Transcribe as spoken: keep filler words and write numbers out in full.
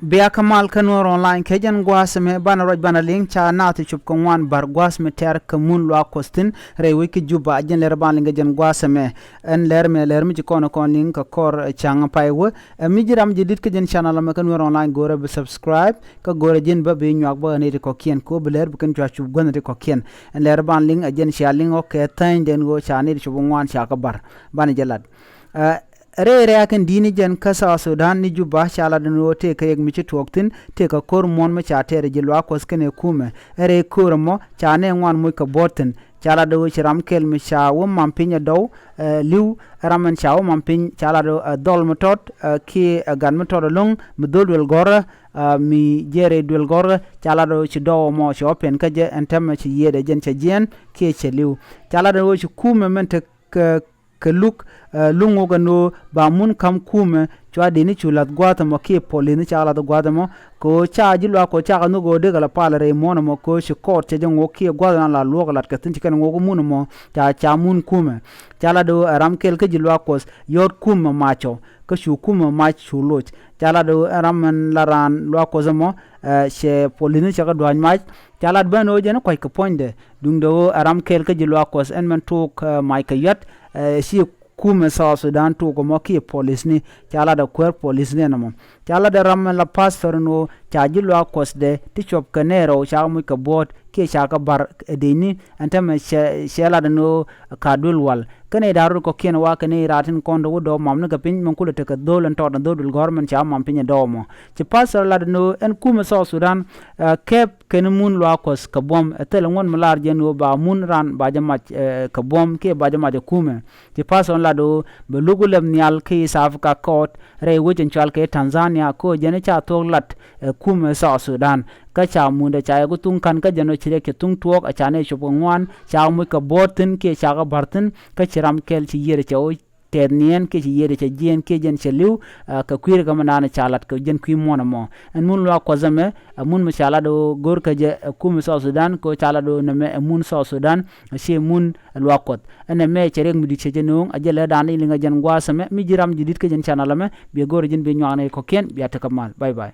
Bia kä mal kä Nuɔr Online kɛ jɛn gua̱a̱th ɛmɛ banɛ ruac banɛ liŋ ca naath ti cop kɛ ŋuan bär gua̱a̱th mi tɛr kɛ mun luaak Kuɔth thi̱n rɛy wec kä Juba. Jɛn lɛr banɛ liŋ kɛ jɛn gua̱a̱th ɛmɛ. Ɛn lɛr mɛ lɛr mi ci kɔn kɔn liŋ kɛ kɔr, eh, ca̱ŋ pay wä. Ɛ mi ji̱ ram jɛ di̱t kä jɛn channel ɛmɛ kä Nuɔr Online go̱rɛ bi subscribe kä go̱rɛ ji̱n bä bi nyuak bä ɣän i̱ ti kɔ̱kiɛn kɛ ɣöö bi lɛr bi kɛn cua cup guänh ti kɔ̱kiɛn. Ɛn lɛr banɛ liŋ ɛ jɛn cia liŋ ɣɔ̱k kɛ thäny den ɣöö ca ni ti cop ŋuan ca kä bär. Banɛ jɛ lat. Ɛ, rɛy rɛ̈ɛ̈k in di̱t ni jɛn kä South Sudan ni Juba ca lat ni ɣöö tëëkɛ riɛk mi ci tuɔɔk thi̱n, tëëkɛ ko̱r muɔ̱ɔ̱n mi ca tɛɛr ji̱ luaak Kuɔth kɛnɛ kumɛ. Ɛ rɛy ko̱r ɛmɔ ca nɛy ŋuan moc kɛ buɔ̱ɔ̱t thi̱n. Ca lat ɣöö ci ram kɛl mi ca wä mam piny ɛ dɔw, ɛ, li̱w, ɛ ram ɛn ca wä mam piny ca lat ɣöö ɛ dhɔl mi tɔt, ɛ, kiɛ ɛ gat mi tɔt ɛlɔ̱ŋ mi dho̱l duël gɔ̱rä, ɛ, mi jiɛɛr rɛy duël gɔ̱rä ca lat ɣöö ci dɔw ɛmɔ ci wä pɛn kä jɛ ɛn täämɛ ci yiëëdɛ jɛn cɛ jiɛɛn kiɛ cɛ li̱w. Ca lat ɣöö ci kumɛ mɛn te kɛ kɛ luk, ɛ, luŋ wä kɛ ni ɣöö ba mun ka̱m kumɛ cua dee ni cu la̱th gua̱a̱th ɛmɔ kiɛ polis ni ca la̱th gua̱a̱th ɛmɔ. Kɛ ɣöö ca ji̱ luaak Kuɔth cakɛ nhök ɣöö dee kɛ la pal rɛy muɔ̱ɔ̱n ɛmɔ kɛ ɣöö ci kɔɔt cɛ jɛ ŋuɔ̱k kiɛ gua̱a̱th ɛn la luɔ̱k ɛ la̱t kɛ thi̱n ci kɛn ŋuɔ̱k mun ɛmɔ ca ca mun kumɛ. Ca lat ɣöö ɛ ram kɛl kä ji̱ luaak Kuɔth yɔ̱ɔ̱t kumɛ mac ɔ kä cu kumɛ mac cu loc. Ca lat ɣöö ɛ ram ɛn la raan luaak Kuɔth ɛmɔ, ɛ, cɛ polis ni cɛ kɛ dua̱a̱c mac. Ca lat ben ɣöö jɛn kua̱ckɛ puɔ̱nydɛ duundɛ ɣöö ɛ ram kɛl kä ji̱ luaak Kuɔth ɛn mɛn tok, ɛ, mac kɛ yuat, ɛ, ci kumɛ South Sudan tok ɛmɔ kiɛ polis ni. Ca lat ɛ kuäär polis ni ɛn ɛmɔ. Ca lat ɛ ram mɛn la pastor ɛn ɣöö ca ji̱ luaak Kuɔthdɛ ti cuɔp kɛ nɛy rɛw ca kɛ moc kɛ buɔ̱ɔ̱t kiɛ ca kɛ ba̱r ɛ dec ni ɛn täämɛ cɛ, cɛ lat ɛn ɣöö ka duël wal. Kä nɛy da̱ŋ rɔ̱ kɔ̱kiɛn wa kɛ nɛy raar tin kɔn te wä dɔɔk mam ni kɛ piny mɛn kulɛ tekɛ dho̱l ɛn tɔt ɛn dho̱l duël gɔ̱rä mɛn ca mam piny ɛ dɔɔk ɛmɔ. Ci pastor lat ɛn ɣöö ɛn kumɛ South Sudan, ɛ, kɛp kɛn mun luaak Kuɔth kɛ buɔ̱m ɛ thil ŋuɔ̱t mi lar jɛn ɣöö ba mun ran ba jɛ mac, ɛ, kɛ buɔ̱m kiɛ ba jɛ mac ɛ kumɛ. Ci pastor lat ɣöö bɛ luk wä lɛp nhial kä East Africa Court rɛy wec ɛn cɔal kɛ Tanzania kɛ ɣöö jɛn ca thuɔ̱k lat, ɛ, kumɛ South Sudan. Kä ca mundɛ ca yɛ ku thuŋ ka̱n kä jɛn ɣöö ci riɛk cɛ thuŋ tuɔɔk ɛ ca nɛy cop kɛ ŋuan ca moc kɛ buɔ̱ɔ̱t thi̱n kiɛ ca kɛ ba̱r thi̱n kä ci ram kɛl ci yiër cɛ ɣöö tɛth niɛn kiɛ ci yiëëdɛ cɛ jiɛɛn kiɛ jɛn cɛ li̱w, ɛ, kɛ kui̱ rɛ kɛ mɛn da̱a̱n ca lat kɛ jɛn kui̱ muɔ̱ɔ̱n ɛmɔ. Ɛn mun luaak Kuɔth ɛmɛ, ɛ mun mi ca lat ɣöö go̱rkɛ jɛ, ɛ, kumɛ South Sudan kɛ ɣöö ca lat ɣöö nɛmɛ ɛ mun South Sudan, ɛ, ciɛ mun, ɛ, luaak Kuɔth. Ɛn ɛmɛ cɛ riɛk mi di̱t cɛ jɛ nööŋ, ɛ jɛ lɛ da̱a̱n i̱ liŋ ɛ jɛn gua̱a̱th ɛmɛ, mi ji̱ ram ji̱ di̱t kä jɛn channel ɛmɛ, biɛ go̱rɛ ji̱n bi nyuaknɛ kɔ̱kiɛn, bia tekɛ mal. Bye bye.